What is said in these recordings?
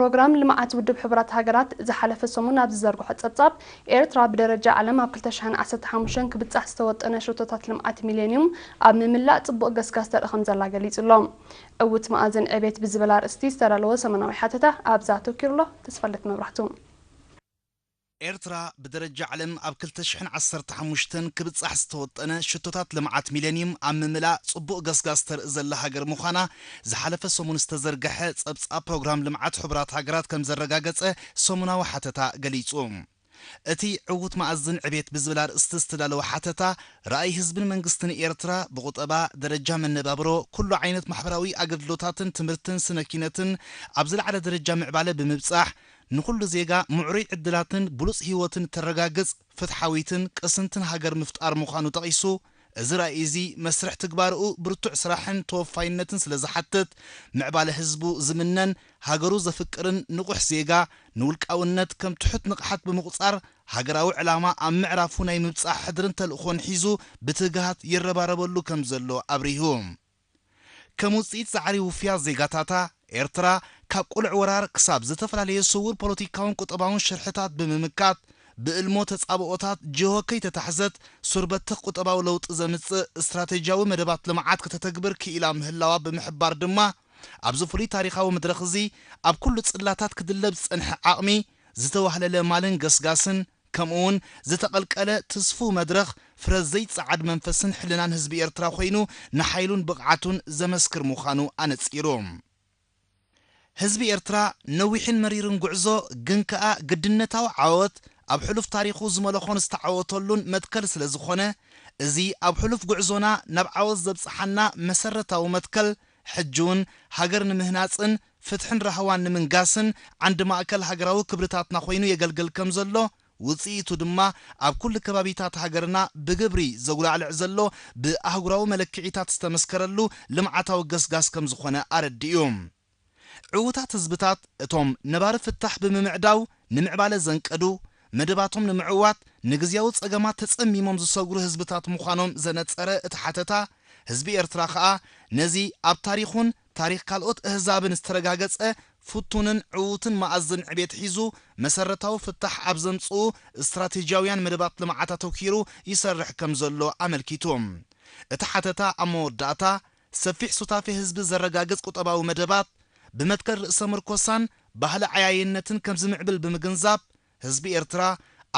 ፕሮግራም ልምዓት ውድብ ሕቡራት ሃገራት ዝሓለፈ ሰሙን ኣብ ዝዘርግሖ ጸብጻብ፣ ኤርትራ ብደረጃ ዓለም ኣብ ክልተ ሽሕን ዓሰርተ ሓሙሽተን ክብጻሕ ዝተወጠነ ሽቶታት ልምዓት ሚሌንዩም ኣብ ምምላእ ጽቡቕ ገስጋስ ተርኢ ከም ዘላ ገሊጹ ኣሎ። ዕዉት መኣዝን ዕቤት ብዝብል ኣርእስቲ ዝተዳለወ ሰሙናዊ ሓተታ ኣብዛ ኣተኲሩ ኣሎ። ተስፋለት መብራህቱ። ኤርትራ ብደረጃ ዓለም ኣብ ክልተ ሽሕን ዓሰርተ ሓሙሽተን ክብጻሕ ዝተወጠነ ሽቶታት ልምዓት ሚሌንዩም ኣብ ምምላእ ጽቡቕ ገስጋስ ተርኢ ዘላ ሃገር ምዃና ዝሓለፈ ሰሙን ዝተዘርግሐ ጸብጻብ ፕሮግራም ልምዓት ሕቡራት ሃገራት ከም ዘረጋገጸ ሰሙናዊ ሓተታ ገሊጹ። እቲ ዕዉት መኣዝን ዕቤት ብዝብል ኣርእስቲ ዝተዳለወ ሓተታ፣ ራእይ ህዝብን መንግስትን ኤርትራ ብቁጠባ፣ ደረጃ መነባብሮ፣ ኩሉ ዓይነት ማሕበራዊ ኣገልግሎታትን ትምህርትን ስነ ኪነትን ኣብ ዝለዓለ ደረጃ ምዕባለ ብምብጻሕ፣ ንኹሉ ዜጋ ምዕሩይ ዕድላትን ብሉጽ ህይወትን እተረጋግጽ ፍትሓዊትን ቅስንትን ሃገር ምፍጣር ምዃኑ ጠቒሱ፣ እዚ ራእይ እዚ መስርሕ ትግባርኡ ብርቱዕ ስራሕን ተወፋይነትን ስለ ዝሓትት፣ ምዕባለ ህዝቡ ዝምነን ሃገሩ ዘፍቅርን ንቑሕ ዜጋ፣ ንውልቃውነት ከም ትሑት ንቕሓት ብምቑጻር፣ ሃገራዊ ዕላማ ኣብ ምዕራፉ ናይ ምብጻሕ ሕድርን ተልእኾን ሒዙ ብትግሃት ይረባረበሉ ከም ዘሎ ኣብሪሁ። ከም ውጽኢት ጻዕሪ ውፉያት ዜጋታታ፣ ኤርትራ ካብ ቅሉዕ ወራር ክሳብ ዝተፈላለየ ስዉር ፖለቲካውን ቁጠባውን ሽርሕታት ብምምካት፣ ብእልሞ ተጻብኦታት ጅሆ ከይተታሕዘት፣ ሱር በተኽ ቁጠባዊ ለውጢ ዘምጽእ ስትራተጂያዊ መደባት ልምዓት ከተተግብር ክኢላ ምህላዋ ብምሕባር ድማ፣ ኣብዚ ፍሉይ ታሪኻዊ መድረኽ እዚ ኣብ ኩሉ ጽላታት ክድለብ ዝጸንሐ ዓቕሚ፣ ዝተዋህለለ ማልን ገስጋስን፣ ከምኡውን ዝተቐልቀለ ትስፉው መድረኽ ፍረ ዘይጸዓድ መንፈስን ሕልናን ህዝቢ ኤርትራ ኮይኑ ንሓይሉን ብቕዓቱን ዘመስክር ምዃኑ ኣነጺሩ። ህዝቢ ኤርትራ ነዊሕን መሪርን ጉዕዞ ግን ከኣ ግድነታዊ ዓወት ኣብ ሕሉፍ ታሪኹ ዝመለኾን ዝተዓወተሉን መትከል ስለ ዝኾነ፣ እዚ ኣብ ሕሉፍ ጉዕዞና ናብ ዓወት ዘብጽሓና መሰረታዊ መትከል ሕጂ እውን ሃገር ንምህናጽን ፍትሕን ራህዋን ንምንጋስን ዓንዲ ማእከል ሃገራዊ ክብርታትና ኮይኑ የገልግል ከም ዘሎ፣ ውጽኢቱ ድማ ኣብ ኩሉ ከባቢታት ሃገርና ብግብሪ ዘጉላዕልዕ ዘሎ ብኣህጉራዊ መለክዒታት ዝተመስከረሉ ልምዓታዊ ገስጋስ ከም ዝኾነ ኣረዲኡ። ዕዉታት ህዝብታት እቶም ነባሪ ፍታሕ ብምምዕዳው ንምዕባለ ዘንቀዱ መደባቶም ንምዕዋት ንግዝያዊ ጸገማት ተጸሚሞም ዝሰግሩ ህዝብታት ምዃኖም ዘነጸረ እቲ ሓተታ፣ ህዝቢ ኤርትራ ከኣ ነዚ ኣብ ታሪኹን ታሪኽ ካልኦት ኣህዛብን ዝተረጋገጸ ፍቱንን ዕዉትን መኣዝን ዕቤት ሒዙ መሰረታዊ ፍታሕ ኣብ ዘምጽኡ ስትራቴጂያውያን መደባት ልምዓት ኣተኲሩ ይሰርሕ ከም ዘሎ ኣመልኪቱ። እቲ ሓተታ ኣብ መወዳእታ፣ ሰፊሕ ሱታፌ ህዝቢ ዘረጋግጽ ቁጠባዊ መደባት፣ ብመትከል ርእሰ ምርኮሳን ባህሊ ዓያይነትን ከም ዝምዕብል ብምግንዛብ፣ ህዝቢ ኤርትራ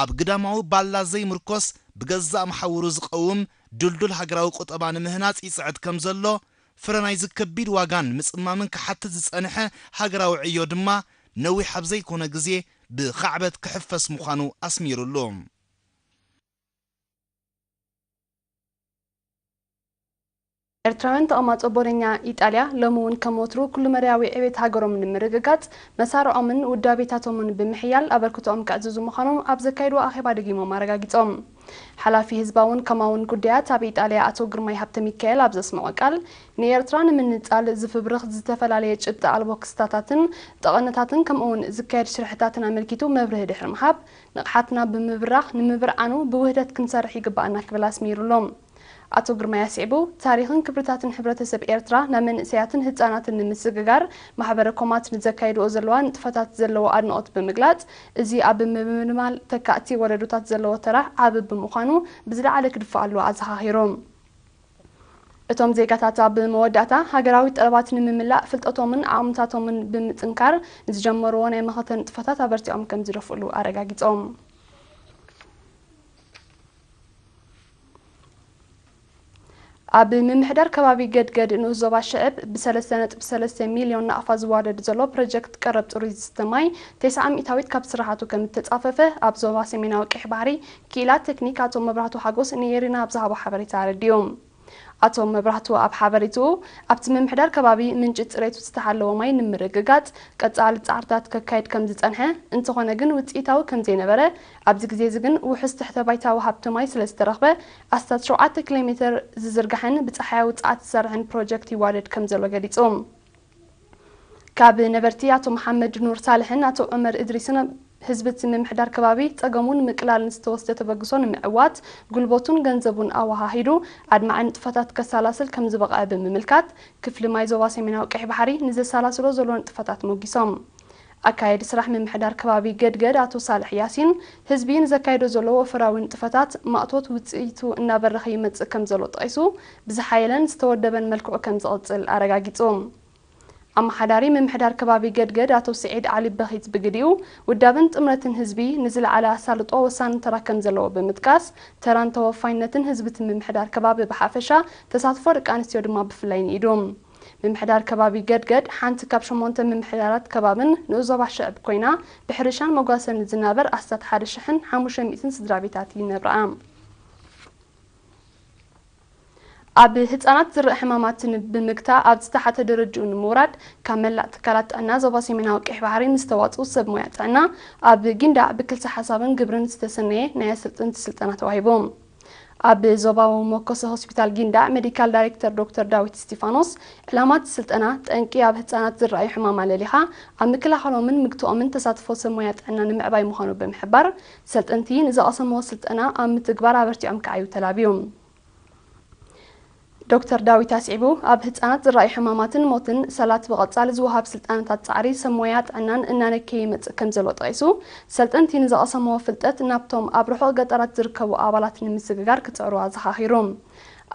ኣብ ግዳማዊ ባላ ዘይምርኮስ ብገዛእ መሓውሩ ዝቐውም ድልዱል ሃገራዊ ቁጠባ ንምህናጽ ይጽዕት ከም ዘሎ፣ ፍረ ናይዚ ከቢድ ዋጋን ምጽማምን ክሓትት ዝጸንሐ ሃገራዊ ዕዮ ድማ ነዊሕ ኣብ ዘይኮነ ግዜ ብኻዕበት ክሕፈስ ምዃኑ ኣስሚሩሉ። ኤርትራውያን ተቐማጦ ቦሎኛ ኢጣልያ ሎሚ እውን ከም ወትሩ ኩሉ መዳያዊ ዕቤት ሃገሮም ንምርግጋጽ መሳርዖምን ውዳቤታቶምን ብምሕያል ኣበርክቶኦም ከዕዝዙ ምዃኖም ኣብ ዘካየድዎ ኣኼባ ደጊሞም ኣረጋጊጾም። ሓላፊ ህዝባውን ከማውን ጉዳያት ኣብ ኢጣልያ ኣቶ ግርማይ ሃብተሚካኤል ኣብ ዘስምዖ ቃል፣ ንኤርትራ ንምንጻል ዝፍብርኽ ዝተፈላለየ ጭብጢ ኣልቦ ክስታታትን ጠቐነታትን ከምኡውን ዝካየድ ሽርሕታትን ኣመልኪቱ መብርሂ ድሕሪ ምሃብ፣ ንቕሓትና ብምብራኽ ንምብርዓኑ ብውህደት ክንሰርሕ ይግባኣና ክብል ኣስሚሩሎም። ኣቶ ግርማይ ኣስዒቡ፣ ታሪኽን ክብርታትን ሕብረተሰብ ኤርትራ ናብ መንእሰያትን ህጻናትን ንምስግጋር ማሕበረ ኮማት ንዘካይድኦ ዘለዋ ንጥፈታት ዘለዎ ኣድንቖት ብምግላጽ፣ እዚ ኣብ ምምልማል ተካእቲ ወለዶታት ዘለዎ ተራ ዓቢ ብምዃኑ ብዝለዓለ ክድፈኣሉ ኣዘኻኺሩ። እቶም ዜጋታት ኣብ መወዳእታ ሃገራዊ ጠለባት ንምምላእ ፍልጠቶምን ዓቕምታቶምን ብምጥንካር ዝጀመርዎ ናይ መኸተ ንጥፈታት ኣበርቲዖም ከም ዝደፍእሉ ኣረጋጊጾም። ኣብ ምምሕዳር ከባቢ ገድገድ ንኡስ ዞባ ሽዕብ ብ ሰለስተ ነጥቢ ሰለስተ ሚልዮን ናቕፋ ዝዋደድ ዘሎ ፕሮጀክት ቀረብ ጽሩይ ዝስተ ማይ ተስዓ ሚእታዊት ካብ ስራሓቱ ከም እተጻፈፈ ኣብ ዞባ ሰሜናዊ ቀይሕ ባሕሪ ክኢላ ቴክኒክ ኣቶ መብራህቱ ሓጎስ ንኤሪና ኣብ ዝሃቦ ሓበሬታ ኣረዲኡ። ኣቶ መብራህቱ ኣብ ሓበሬትኡ፣ ኣብቲ ምምሕዳር ከባቢ ምንጪ ጽሬቱ ዝተሓለወ ማይ ንምርግጋጽ ቀጻሊ ጻዕርታት ከካይድ ከም ዝጸንሐ፣ እንተኾነ ግን ውጽኢታዊ ከም ዘይነበረ፣ ኣብዚ ግዜ እዚ ግን ውሑስ ትሕተ ባይታዊ ሃብቲ ማይ ስለ ዝተረኽበ፣ ኣስታት ሸውዓተ ኪሎ ሜተር ዝዝርጋሕን ብጸሓያዊ ጸዓት ዝሰርሕን ፕሮጀክት ይዋደድ ከም ዘሎ ገሊጹ። ካብ ነበርቲ ኣቶ መሓመድ ኑር ሳልሕን ኣቶ ዑመር እድሪስን ህዝቢ እቲ ምምሕዳር ከባቢ ጸገሙ ንምቅላልን ዝተወስደ ተበግሶ ንምዕዋት ጉልበቱን ገንዘቡን ኣወሃሂዱ ኣድማዒ ንጥፈታት ከሰላስል ከም ዝበቕዐ ብምምልካት፣ ክፍሊ ማይ ዞባ ሰሜናዊ ቀይሕ ባሕሪ ንዘሰላስሎ ዘሎ ንጥፈታት ሞጊሶም። ኣካየዲ ስራሕ ምምሕዳር ከባቢ ገድገድ ኣቶ ሳልሕ ያሲን፣ ህዝቢ ንዘካየዶ ዘሎ ወፈራዊ ንጥፈታት ማእቶት ውፅኢቱ እናበረኸ ይመፅእ ከም ዘሎ ጠቒሱ፣ ብዝሓየለን ዝተወደበን መልክዑ ከም ዝቕፅል ኣረጋጊፁ። ኣመሓዳሪ ምምሕዳር ከባቢ ገድገድ ኣቶ ስዒድ ዓሊ በኺት ብግዲኡ፣ ውዳበን ጥምረትን ህዝቢ ንዝለዓለ ኣሳልጦ ወሳኒ ተራ ከም ዘለዎ ብምጥቃስ፣ ተራን ተወፋይነትን ህዝቢ እቲ ምምሕዳር ከባቢ ብሓፈሻ፣ ተሳትፎ ደቂ ኣንስትዮ ድማ ብፍላይ ንኢዱ። ምምሕዳር ከባቢ ገድገድ ሓንቲ ካብ ሸሞንተ ምምሕዳራት ከባብን ንኡስ ዞባ ሽዕብ ኮይና፣ ብሕርሻን መጓሰን ዝናበር ኣስታት ሓደ ሽሕን ሓሙሽተ ሚእትን ስድራ ቤታት ይነብርኣ። ኣብ ህጻናት ዝረኣ ሕማማት ን-፣ ብምግታእ ኣብ ዝተሓተ ደረጃኡ ንምውራድ ካብ መላእ ትካላት ጥዕና ዞባ ሰሜናዊ ቀይሕ ባሕሪ ምስ ተዋጽኡ ሰብ ሞያ ጥዕና ኣብ ጊንዳዕ ብክልሲ ሓሳብን ግብርን ዝተሰነየ ናይ ኣሰልጠንቲ ስልጠና ተዋሂቡ። ኣብ ዞባዊ መኮሰ ሆስፒታል ጊንዳዕ ሜዲካል ዳይሬክተር ዶክተር ዳዊት እስቲፋኖስ፣ ዕላማ እቲ ስልጠና ጠንቂ ኣብ ህጻናት ዝረኣዩ ሕማም ኣለሊኻ ኣብ ምክልኻሎምን ምግትኦምን ተሳትፎ ሰብ ሞያ ጥዕና ንምዕባይ ምዃኑ ብምሕባር፣ ሰልጠንቲ ንዝቐሰምዎ ስልጠና ኣብ ምትግባር ኣበርቲዖም ክዓዩ ተላብዩ። ዶክተር ዳዊት ኣስዒቡ፣ ኣብ ህጻናት ዝረኣዩ ሕማማትን ሞትን ሰላት ብቐጻሊ ዝወሃብ ስልጠናታት ጻዕሪ ሰብ ሞያ ጥዕናን እናነከየ ይመጽእ ከም ዘሎ ጠቒሱ፣ ሰልጠንቲ ንዝቐሰምዎ ፍልጠት ናብቶም ኣብ ርሑቕ ገጠራት ዝርከቡ ኣባላት ንምስግጋር ክጽዕሩ ኣዘኻኺሩ።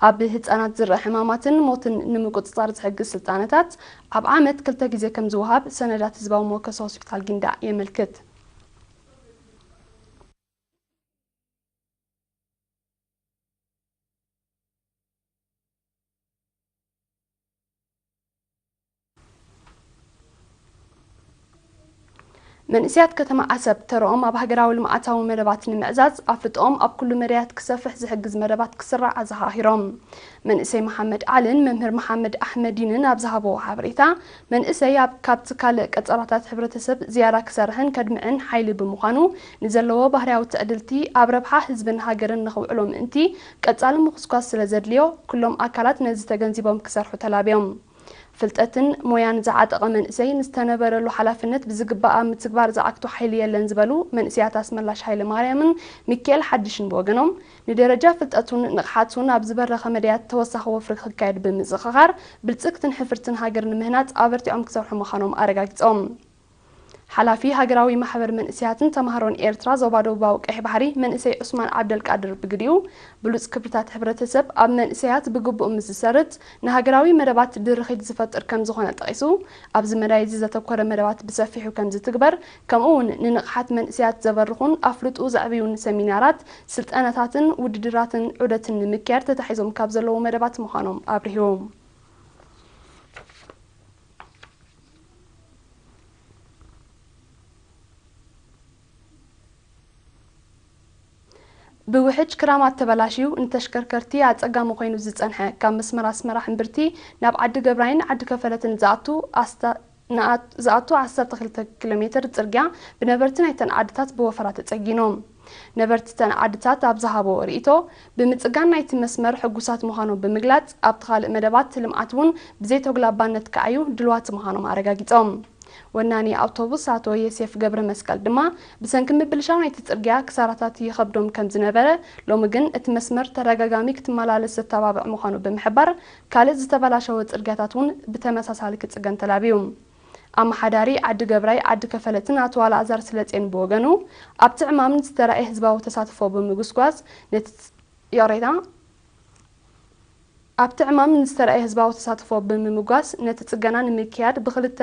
ኣብ ህጻናት ዝረኣ ሕማማትን ሞትን ንምቁጽጻር ዝሕግዝ ስልጠናታት ኣብ ዓመት ክልተ ግዜ ከም ዝወሃብ ሰነዳት ህዝባዊ መወከሲ ሆስፒታል ጊንዳዕ የመልክት። መንእሰያት ከተማ ዓሰብ ተረኦም ኣብ ሃገራዊ ልምዓታዊ መደባት ንምዕዛዝ ኣፍልጦኦም ኣብ ኩሉ መዳያት ክሰፍሕ ዝሕግዝ መደባት ክስራዕ ኣዘኻኺሮም። መንእሰይ መሓመድ ዓልን መምህር መሓመድ ኣሕመዲንን ኣብ ዝሃብዎ ሓበሬታ፣ መንእሰይ ኣብ፣ ካብቲ ካልእ ቀጸላታት ሕብረተሰብ ዝያዳ ክሰርሕን ከድምዕን ሓይሊ ብምዃኑ፣ ንዘለዎ ባህርያዊ ትዕድልቲ ኣብ ረብሓ ህዝብን ሃገርን ንኸውዕሎ ምእንቲ፣ ቀጻሊ ምኹስኳስ ስለ ዘድልዮ፣ ኩሎም ኣካላት ነዚ ተገንዚቦም ክሰርሑ ተላብዮም። ፍልጠትን ሞያን ዝዓጠቐ መንእሰይ ንዝተነበረሉ ሓላፍነት ብዝግባእ ኣብ ምትግባር ዝዓግቶ ሓይሊ የለን ዝበሉ መንእሰያት ኣስመላሽ ሃይለማርያምን ሚካኤል ሓድሽን ብወገኖም፣ ንደረጃ ፍልጠቱን ንቕሓቱን ኣብ ዝበረኸ መዳያት ተወሳኺ ወፍሪ ክካየድ ብምዝኽኻር፣ ብልጽግትን ሕፍርትን ሃገር ንምህናጽ ኣበርቲዖም ክሰርሑ ምዃኖም ኣረጋጊጾም። ሓላፊ ሃገራዊ ማሕበር መንእሰያትን ተማሃሮን ኤርትራ ዞባ ደቡባዊ ቀይሕ ባሕሪ መንእሰይ ዑስማን ዓብደልቃድር ብግዲኡ፣ ብሉጽ ክብርታት ሕብረተሰብ ኣብ መንእሰያት ብግቡእ ምስ ዝሰርጽ፣ ንሃገራዊ መደባት ድርኺት ዝፈጥር ከም ዝኾነ ጠቒሱ፣ ኣብዚ መዳይ እዚ ዘተኮረ መደባት ብሰፊሑ ከም ዝትግበር፣ ከምኡ እውን ንንቕሓት መንእሰያት ዘበርኹን ኣፍልጥኡ ዘዕብዩን ሰሚናራት፣ ስልጠናታትን ውድድራትን ዑደትን ንምክያድ ተታሒዞም ካብ ዘለዉ መደባት ምዃኖም ኣብሪሁ። ብውሕጅ ክራማት ተበላሽዩ ንተሽከርከርቲ ኣጸጋሚ ኮይኑ ዝጸንሐ ካብ መስመር ኣስመራ ሕምብርቲ ናብ ዓዲ ገብራይን ዓዲ ከፈለትን ዝኣቱ ኣስታ-፣ ንኣት-፣ ዝኣቱ ዓሰርተ ክልተ ኪሎ ሜትር ጽርግያ ብነበርቲ ናይተን ዓድታት ብወፈራ ተጸጊኑ። ነበርቲ እተን ዓድታት ኣብ ዝሃብዎ ርእይቶ፣ ብምጽጋን ናይቲ መስመር ሕጉሳት ምዃኖም ብምግላጽ፣ ኣብቲ ካልእ መደባት ልምዓት እውን ብዘይተጉላባነት ክዓዩ ድልዋት ምዃኖም ኣረጋጊጾም። ወናኒ ኣውቶቡስ ኣቶ ዮሴፍ ገብረ መስቀል ድማ፣ ብሰንኪ ምብልሻው ናይቲ ጽርግያ ክሳራታት ይኸብዶም ከም ዝነበረ፣ ሎሚ ግን እቲ መስመር ተደጋጋሚ ክትመላለስ ዘተባብዕ ምዃኑ ብምሕባር፣ ካልእ ዝተበላሸወ ጽርግያታት እውን ብተመሳሳሊ ክጽገን ተላብዩ። ኣመሓዳሪ ዓዲ ገብራይ ዓዲ ከፈለትን ኣቶ ኣልኣዛር ስለጼን ብወገኑ፣ ኣብቲ ዕማም ንዝተራእየ ህዝባዊ ተሳትፎ ብምጉስጓዝ፣ ነቲ ጽ-፣ ይቕሬታ፣ ኣብቲ ዕማም ንዝተራእየ ህዝባዊ ተሳትፎ ብምምጓስ፣ ነቲ ጽገና ንምክያድ ብክልተ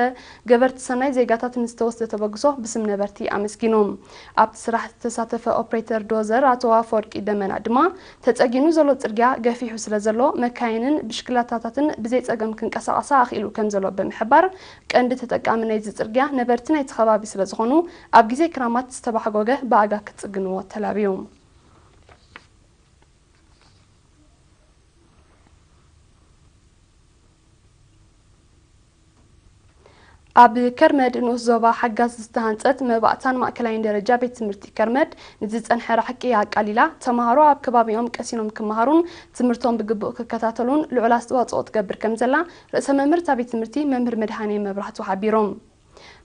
ገበርቲ ሰናይ ዜጋታት ንዝተወስደ ተበግሶ ብስም ነበርቲ ኣመስጊኑ። ኣብቲ ስራሕ ዝተሳተፈ ኦፕሬተር ዶዘር ኣቶ ኣፈወርቂ ደመና ድማ፣ ተጸጊኑ ዘሎ ጽርግያ ገፊሑ ስለ ዘሎ፣ መካይንን ብሽክለታታትን ብዘይ ጸገም ክንቀሳቐሳ ኣኽኢሉ ከም ዘሎ ብምሕባር፣ ቀንዲ ተጠቃሚ ናይዚ ጽርግያ ነበርቲ ናይቲ ከባቢ ስለ ዝኾኑ፣ ኣብ ግዜ ክራማት ዝተባሕጎገ ብኣጋ ክጽግንዎ ተላብዩ። ኣብ ከርመድ ንኡስ ዞባ ሓጋዝ ዝተሃንጸት መባእታን ማእከላይን ደረጃ ቤት ትምህርቲ ከርመድ ንዝጸንሐ ራሕቂ ኣቃሊላ፣ ተማሃሮ ኣብ ከባቢኦም ቀሲኖም ክመሃሩን ትምህርቶም ብግቡእ ክከታተሉን ልዑል ኣስተዋጽኦ ትገብር ከም ዘላ ርእሰ መምህር እታ ቤት ትምህርቲ መምህር መድሃኔ መብራህቱ ሓቢሮም።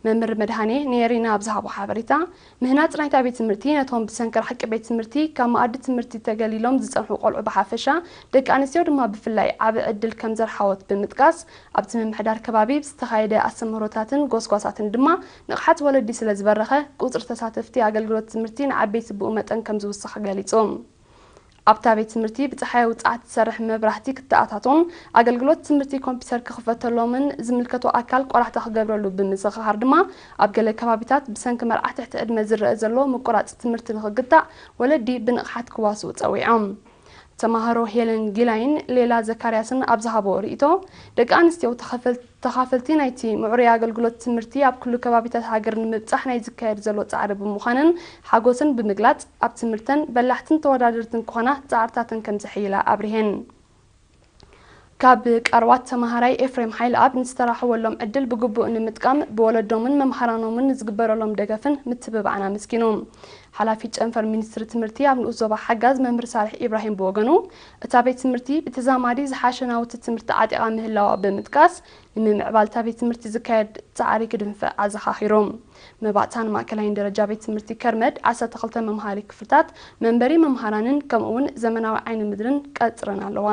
መምህር መድሃኔ ንኤሪና ኣብ ዝሃቦ ሓበሬታ፣ ምህናጽ ናይታ ቤት ትምህርቲ ነቶም ብሰንኪ ርሕቂ ቤት ትምህርቲ ካብ መኣዲ ትምህርቲ ተገሊሎም ዝጸንሑ ቆልዑ ብሓፈሻ፣ ደቂ ኣንስትዮ ድማ ብፍላይ ዓቢ ዕድል ከም ዘርሓወት ብምጥቃስ፣ ኣብቲ ምምሕዳር ከባቢ ብዝተኻየደ ኣስተምህሮታትን ጎስጓሳትን ድማ ንቕሓት ወለዲ ስለ ዝበረኸ፣ ቁጽሪ ተሳተፍቲ ኣገልግሎት ትምህርቲ ንዓበይቲ ብኡ መጠን ከም ዝውስኽ ገሊጹ። ኣብታ ቤት ትምህርቲ ብጸሓያዊ ጸዓት ትሰርሕ መብራህቲ ክትኣታቶን ኣገልግሎት ትምህርቲ ኮምፒውተር ክኽፈተሎምን ዝምልከቶ ኣካል ቆላሕታ ክገብረሉ ብምዝኽኻር ድማ፣ ኣብ ገለ ከባቢታት ብሰንኪ መርዓ ትሕቲ ዕድመ ዝረአ ዘሎ ምቁራጽ ትምህርቲ ንኽግታእ ወለዲ ብንቕሓት ክዋስኡ ጸዊዖም። ተማሃሮ ሄለን ጊላይን ሌላ ዘካርያስን ኣብ ዝሃቦ ርእይቶ፣ ደቂ ኣንስትዮ ተኸፈል- ተኻፈልቲ ናይቲ ምዕሩይ ኣገልግሎት ትምህርቲ ኣብ ኩሉ ከባቢታት ሃገር ንምብጻሕ ናይ ዝካየድ ዘሎ ጻዕሪ ብምዃነን ሓጎስን ብምግላጽ፣ ኣብ ትምህርተን በላሕትን ተወዳደርትን ክኾና ጻዕርታተን ከም ዘሐይላ ኣብሪሄን። ካብ ቀርዋት ተማሃራይ ኤፍሬም ሓይለኣብ ንዝተራኸበሎም ዕድል ብግቡእ ንምጥቃም ብወለዶምን መምሃራኖምን ንዝግበረሎም ደገፍን ምትብባዕን ኣመስጊኑ። ሓላፊ ጨንፈር ሚኒስትሪ ትምህርቲ ኣብ ንኡስ ዞባ ሓጋዝ መምህር ሳልሕ ኢብራሂም ብወገኑ፣ እታ ቤት ትምህርቲ ብተዛማዲ ዝሓሸ ናውቲ ትምህርቲ ዓጢቓ ምህላዋ ብምጥቃስ፣ ንምምዕባል እታ ቤት ትምህርቲ ዝካየድ ጻዕሪ ክድንፍዕ ኣዘኻኺሩ። መባእታን ማእከላይን ደረጃ ቤት ትምህርቲ ከርመድ ዓሰርተ ክልተ መምሃሪ ክፍልታት፣ መንበሪ መምሃራንን ከምኡ'ውን ዘመናዊ ዓይኒ ምድርን ቀጽርን ኣለዋ።